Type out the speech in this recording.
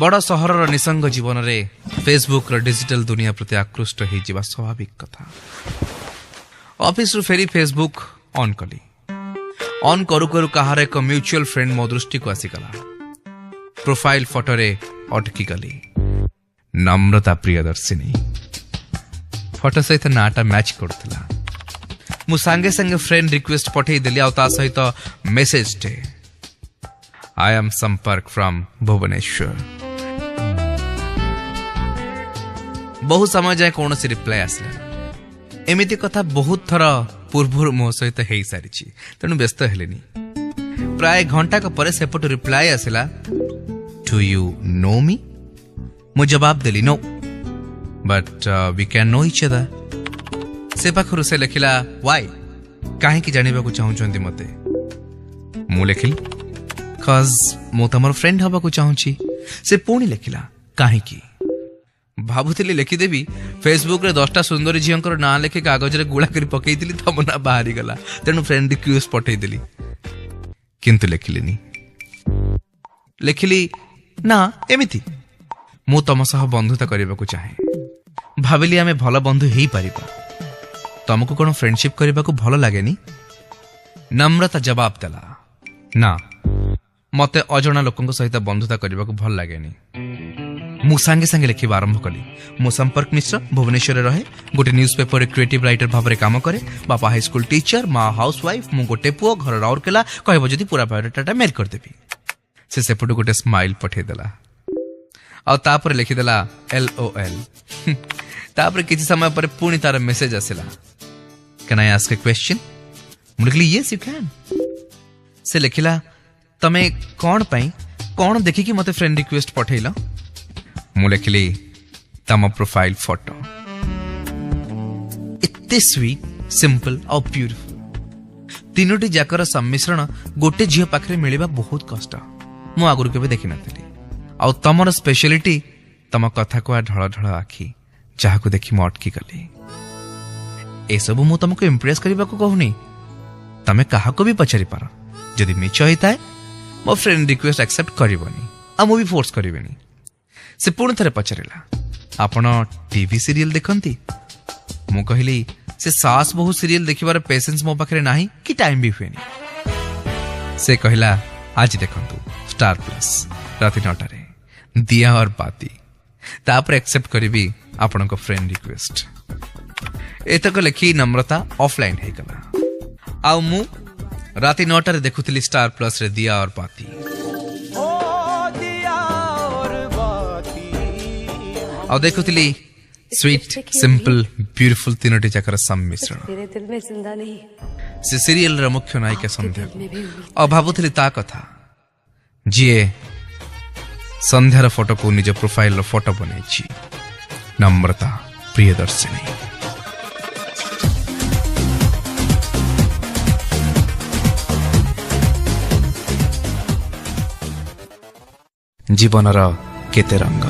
ବଡ଼ ସହରର ନିସଙ୍ଗ ଜୀବନରେ ଫେସବୁକ୍ର ଡିଜିଟାଲ ଦୁନିଆ ପ୍ରତି ଆକୃଷ୍ଟ ହେଇଯିବା ସ୍ୱାଭାବିକ କଥା। ଅଫିସରୁ ଫେରି ଫେସବୁକ୍ ଅନ୍ କଲି। ଅନ୍ କରୁ କରୁ କାହାର ଏକ ମ୍ୟୁଚୁଆଲ ଫ୍ରେଣ୍ଡ ମୋ ଦୃଷ୍ଟିକୁ ଆସିଗଲା। ପ୍ରୋଫାଇଲ ଫଟୋରେ ଅଟକିଗଲି। ନମ୍ରତା ପ୍ରିୟଦର୍ଶିନୀ। ଫଟୋ ସହିତ ନାଁଟା ମ୍ୟାଚ୍ କରୁଥିଲା। ମୁଁ ସାଙ୍ଗେ ସାଙ୍ଗେ ଫ୍ରେଣ୍ଡ ରିକ୍ୱେଷ୍ଟ ପଠେଇଦେଲି ଆଉ ତା ସହିତ ମେସେଜଟେ, I am Sampark from Bhubaneswar. ବହୁ ସମୟ ଯାଏ କୌଣସି ରିପ୍ଲାଏ ଆସିଲାନି। ଏମିତି କଥା ବହୁତ ଥର ପୂର୍ବରୁ ମୋ ସହିତ ହେଇସାରିଛି, ତେଣୁ ବ୍ୟସ୍ତ ହେଲିନି। ପ୍ରାୟ ଘଣ୍ଟାକ ପରେ ସେପଟୁ ରିପ୍ଲାଏ ଆସିଲା, Do you know me? ମୁଁ ଜବାବ ଦେଲି, No, but we can know each other. ସେ ପାଖରୁ ସେ ଲେଖିଲା, ୱାଇ, କାହିଁକି ଜାଣିବାକୁ ଚାହୁଁଛନ୍ତି ମୋତେ? ମୁଁ ଲେଖିଲି, କଜ୍ ମୁଁ ତମର ଫ୍ରେଣ୍ଡ ହେବାକୁ ଚାହୁଁଛି। ସେ ପୁଣି ଲେଖିଲା, କାହିଁକି? ଭାବୁଥିଲି ଲେଖିଦେବି, ଫେସବୁକରେ 10ଟା ସୁନ୍ଦରୀ ଝିଅଙ୍କର ନାଁ ଲେଖି କାଗଜରେ ଗୁଳା କରି ପକେଇଥିଲି, ତମ ନାଁ ବାହାରିଗଲା, ତେଣୁ ଫ୍ରେଣ୍ଡ ରିକ୍ୱେଷ୍ଟ ପଠେଇଦେଲି। କିନ୍ତୁ ଲେଖିଲିନି। ଲେଖିଲି, ନା ଏମିତି ମୁଁ ତମ ସହ ବନ୍ଧୁତା କରିବାକୁ ଚାହେଁ। ଭାବିଲି ଆମେ ଭଲ ବନ୍ଧୁ ହେଇପାରିବା। ତମକୁ କ'ଣ ଫ୍ରେଣ୍ଡସିପ୍ କରିବାକୁ ଭଲ ଲାଗେନି? ନମ୍ରତା ଜବାବ ଦେଲା, ନା, ମତେ ଅଜଣା ଲୋକଙ୍କ ସହିତ ବନ୍ଧୁତା କରିବାକୁ ଭଲ ଲାଗେନି। ମୁଁ ସାଙ୍ଗେ ସାଙ୍ଗେ ଲେଖିବା ଆରମ୍ଭ କଲି। ମୁଁ ସମ୍ପର୍କ ମିଶ୍ର, ଭୁବନେଶ୍ୱରରେ ରହେ। ଗୋଟେ ନ୍ୟୁଜ୍ ପେପରରେ କ୍ରିଏଟିଭ୍ ରାଇଟର ଭାବରେ କାମ କରେ। ବାପା ହାଇସ୍କୁଲ ଟିଚର, ମା ହାଉସ୍ ୱାଇଫ୍, ମୁଁ ଗୋଟେ ପୁଅ, ଘର ରାଉରକେଲା। କହିବ ଯଦି ପୁରା ବାୟୋଡାଟା ମେଲ୍ କରିଦେବି। ସେ ସେପଟୁ ଗୋଟେ ସ୍ମାଇଲ୍ ପଠେଇଦେଲା ଆଉ ତାପରେ ଲେଖିଦେଲା LOL। ତାପରେ କିଛି ସମୟ ପରେ ପୁଣି ତାର ମେସେଜ ଆସିଲା, Can I ask a question? ମୁଁ ଲେଖିଲି, Yes, you can. ସେ ଲେଖିଲା, ତମେ କ'ଣ ପାଇଁ, କ'ଣ ଦେଖିକି ମୋତେ ଫ୍ରେଣ୍ଡ ରିକ୍ୱେଷ୍ଟ ପଠେଇଲ? ମୁଁ ଲେଖିଲି, ତମ ପ୍ରୋଫାଇଲ ଫଟୋ ଏତେ ସୁଇଟ୍, ସିମ୍ପଲ ଆଉ ବ୍ୟୁଟିଫୁଲ। ତିନୋଟି ଯାକର ସମ୍ମିଶ୍ରଣ ଗୋଟେ ଝିଅ ପାଖରେ ମିଳିବା ବହୁତ କଷ୍ଟ। ମୁଁ ଆଗରୁ କେବେ ଦେଖିନଥିଲି। ଆଉ ତମର ସ୍ପେଶାଲିଟି ତମ କଥା କୁହା ଢଳ ଢଳ ଆଖି, ଯାହାକୁ ଦେଖି ମୁଁ ଅଟକି ଗଲି। ଏସବୁ ମୁଁ ତମକୁ ଇମ୍ପ୍ରେସ୍ କରିବାକୁ କହୁନି। ତମେ କାହାକୁ ବି ପଚାରିପାର। ଯଦି ମିଛ ହେଇଥାଏ, ମୋ ଫ୍ରେଣ୍ଡ ରିକ୍ୱେଷ୍ଟ ଆକ୍ସେପ୍ଟ କରିବନି ଆଉ ମୁଁ ବି ଫୋର୍ସ କରିବିନି। ସେ ପୁଣି ଥରେ ପଚାରିଲା, ଆପଣ ଟିଭି ସିରିଏଲ ଦେଖନ୍ତି? ମୁଁ କହିଲି, ସେ ସାସ୍ ବୋହୂ ସିରିଏଲ ଦେଖିବାର ପେସେନ୍ସ ମୋ ପାଖରେ ନାହିଁ କି ଟାଇମ୍ ବି ହୁଏନି। ସେ କହିଲା, ଆଜି ଦେଖନ୍ତୁ ଷ୍ଟାର ପ୍ଲସ୍ ରାତି 9ଟାରେ ଦିଆ ଅର୍ ବାତି, ତାପରେ ଆକ୍ସେପ୍ଟ କରିବି ଆପଣଙ୍କ ଫ୍ରେଣ୍ଡ ରିକ୍ୱେଷ୍ଟ। ଏତକ ଲେଖି ନମ୍ରତା ଅଫଲାଇନ୍ ହେଇଗଲା ଆଉ ମୁଁ ରାତି 9ଟାରେ ଦେଖୁଥିଲି ଷ୍ଟାର ପ୍ଲସ୍ରେ ଦିଆ ଅର୍ ବାତି। ओ दिया और बाती। ଆଉ ଦେଖୁଥିଲି ସୁଇଟ୍, ସିମ୍ପଲ, ବ୍ୟୁଟିଫୁଲ ତିନୋଟି ଯାକର ସମ୍ମିଶ୍ରଣ। मेरे दिल में जिंदा नहीं। ସେ ସିରିଏଲର ମୁଖ୍ୟ ନାୟିକା ସନ୍ଧ୍ୟାକୁ ଆଉ ଭାବୁଥିଲି ତା କଥା, ଯିଏ ସନ୍ଧ୍ୟାର ଫଟୋକୁ ନିଜ ପ୍ରୋଫାଇଲର ଫଟୋ ବନେଇଛି, ନମ୍ରତା ପ୍ରିୟଦର୍ଶିନୀ। ଜୀବନର କେତେ ରଙ୍ଗ।